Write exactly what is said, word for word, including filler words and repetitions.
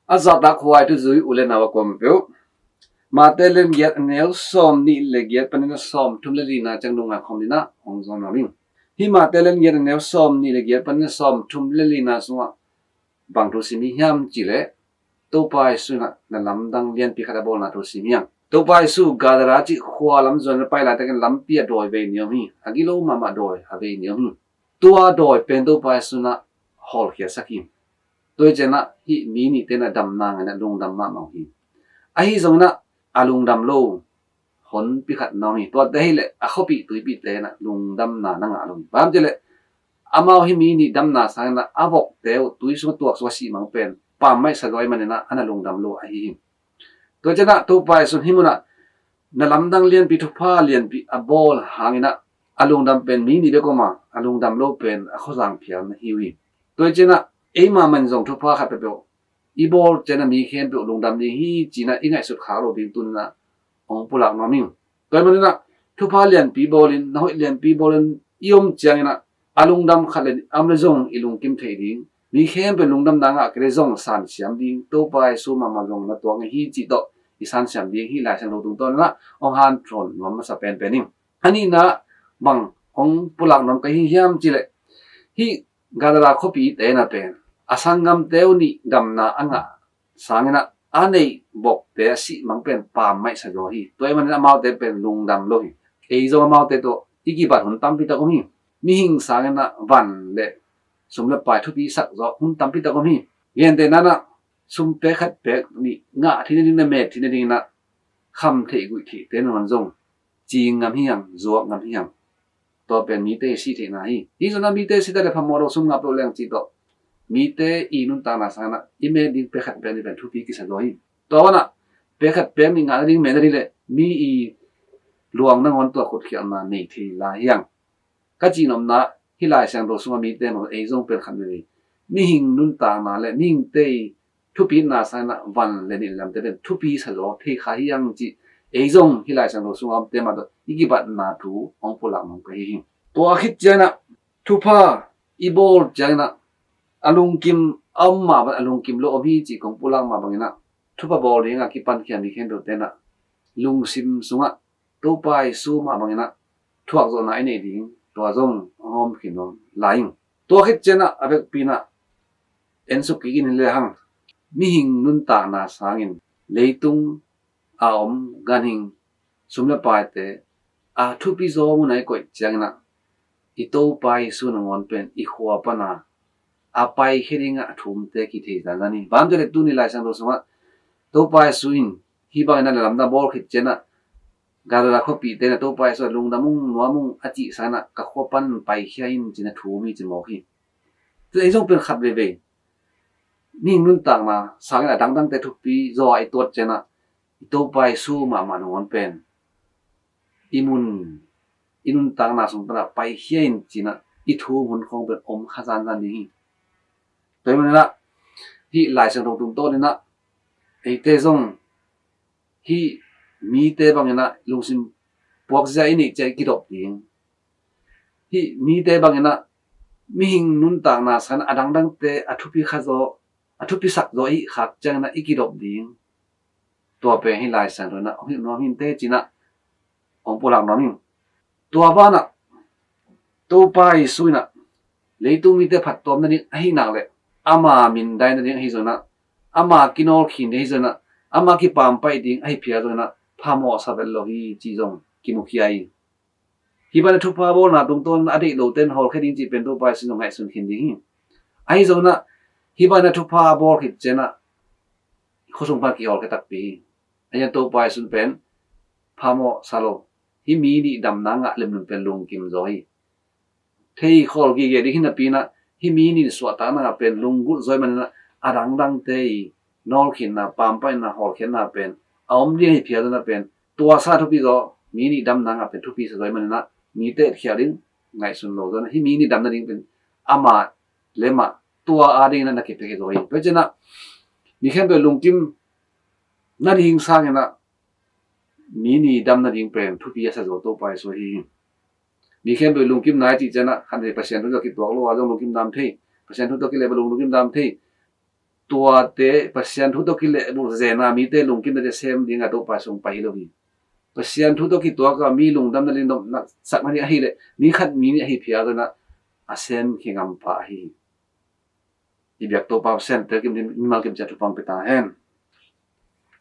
A zahtak huai thuzui u le nau a kuamah peuh, Mate lian giat a neu sawm nih le giat panin a sawm thum le lina ciang nunga khawm dingin hong zawm nuam ing. Hih Mate lian giat a neu sawm nih le giat panin a sawm thum le lina sungah bang thu sim i hiam cih leh, Topa Jesu in na lamdang lianpi khat a bawlna thu sim hi hang. Topa Jesu Gadara cih khua lam zuan a pai laitakin lampi ah dawi vei ni om hi. A gilo mahmah dawi a vei ni om hi. Tua dawi pen Topa Jesu in hawlkhiasak hi. Tua hi ciangin hih mi nihte in damna ngah in lungdam mahmah uh hi. Ahi zongin a lungdam lo honpi khat na om hi. Tuate ahih leh a khuapih tuipihte in lungdamna na ngah lo hi. Bang hang hiam cih leh amau hih mi nih damna sangin a vokte uh tui sungah tuak sungah sih mang pen pammaih sa zaw ahih manin a na lungdam lo ahi hi. Tua ciangin Topa Jesu in hih munah na lamdang lianpi, thupha lianpi a bawl hangin a lungdam pen mi nih bek om a, a lungdam lo pen a khuazang phial na hi uh hi. Tua ciangin eimah mah in zong thupha khat peuhpeuh i bawl ciangin mi khempeuh lungdam ding hi ci-in i ngaihsut khak loh ding tuni-in hong pulak nuam ing. Tua ahih manin thupha lianpi bawlin, na hoih lianpi bawlin i om ciangin a lungdam khat le nih a om leh zong i lungkim thei ding, mi khempeuh lungdamna ngah kei leh zong sansiam ding, Topa Jesu mahmah zong na tuak ngei hi cih tawh i sansiam ding hih Lai Siangtho tungtawnin hong hanthawn nuam masa penpen ing. A nihna bang hong pulak nuam ka hi hiam cih leh, hih Gadara khuapite in pen a sanggamte uh nih damna a ngah sangin a neih bokte a sih mang pen pammaih sa zaw hi. Tua ahih manin amaute pen lungdam lo hi. Ei zong amaute tawh i kibat hun tampi tak om hi. Mihing sangin a van le sum le pai thupi sak zaw hun tampi tak om hi. Gentehna-in sum pek khat pek nih ngah theih nading, na met theih nadingin kham theih guih theihte nangawn zong cing ngam hi hang, zuak ngam hi hang. Tua pen mite i sih theihna hi. Hih zongin mite sih ta leh phamawh lo, sum ngap lo leng cih tawh mite i nuntakna sangin i met ding pek khat pek nih pen thupi kisa zaw hi. Tua banah pek khat pek nih ngah nading, met nading leh mi i luang nangawn tua khutkhialhna nei thei lai hi hang. Ka cihnopna, hih Lai Siangtho sungah mite mah ei zong pen khat veve mihing nuntakna le mihingte i thupina sangin van le nih le lamte pen thupi sa zaw thei kha hi hang cih ei zong hih Lai Siangtho sungah omte mah tawh i kibatna thu hong pulak nuam ka hi hi. Tua khit ciangin thupha i bawl ciangin a lungkim a om mah bangin a lungkim lo om hi cih kong pulak mah bangin thupha bawl dingin kipankhia mi khempeuhte in lungsim sungah Topa Jesu mah bangin thuakzawhna i neih ding tua zong hong hawm khin nuam lai ing. Tua khit ciangin a vekpi-in en suk kik in hi lehang, mihing nuntakna sangin leitung a om ganhing, sum le paite a thupi zaw mun a i koih ciangin i Topa Jesu nangawn pen i khua panin a paikhia dingin a thumte kithei zanzan hi. Bang hang hiam cih leh tuni Lai Siangtho sungah Topa Jesu in hih bangin na lamdang bawl khit ciangin Gadara khuapite in Topa Jesu lungdam ung, nuam ung a cih sangin ka khua pan paikhia in ci-in thum hi ci mawk hi. Tua ei zong pen khat veivei mihing nuntakna sangin a dangdangte thupi zaw a i tuat ciangin i Topa Jesu mahmah nangawn pen i mun, i nuntakna sung panin paikhia in ci-in i thum hun khawng pen om kha zanzan ding hi. Tua ahih manin hih Lai Siangtho tungtawnin eite zong hih mite bangin lungsim puakzia i neih ciang i kidop ding, hih mite bangin mihing nuntakna sangin a dangdangte a thupi kha zaw, a thupisak zaw i hih khak ciangin i kidop ding, tua pen hih Lai Siangtho in hong hilh nuam hi inteh ci-in hong pulak nuam ing. Tua banah Topa Jesu in leitung mite phattuam nading ahih nak leh ama mindai nading ahi zongin, ama kinawlkhin ding ahi zongin, ama kipampaih ding ahi phial zongin phamawh sa vet lo hi cih zong kimukhia hi. Hih bangin thupha bawlna tungtawn a deih lote in hawlkhia ding cih pen Topa Jesu in zong ngaihsun khin ding hi. Ahi zongin hih bangin thupha a bawl khit ciangin khuasung pan kihawlkhia takpi hi. Ahi zongin Topa Jesu in pen phamawh sa lo. Hih mi nih damna ngah lemlem pen lungkim zaw hi. Thei khawl gige ding hi napi-in hih mi nih suahtakna ngah pen lunggulh zaw ahih manin a dangdangte i nawlkhinna, pampaihna, hawlkhiatna pen a om ding ahi phial zongin pen tua sa thupi zaw, mi nih damna ngah pen thupi sa zaw ahih manin mite etkhial ding ngaihsun lo zongin hih mi nih dam nading pen ama le amah tua adingin na kipia kei zaw hi. Tua ciangin mi khempeuh lungkim nading sangin mi nih dam nading pen thupi a sa zaw Topa Jesu ahi hi. Mi khempeuh lungkim nai cih ciangin khat vei Pasian thu tawh kituak lo a zong lungkim dam thei, Pasian thu tawh kileh bang lungkim dam thei. tuate Pasian thu tawh kilehbulh zena mite lungkimnate sem dinga Topa sung pai hi lo hi. Pasian thu tawh kituaka mi lungdamna ding nopna sak mah ni ahileh mi khat mi nih ahi phial dona a sem khingampa ahi hi. I biak Topa Pasian tel kim ding mimal kim ciat thupha pia ta hen.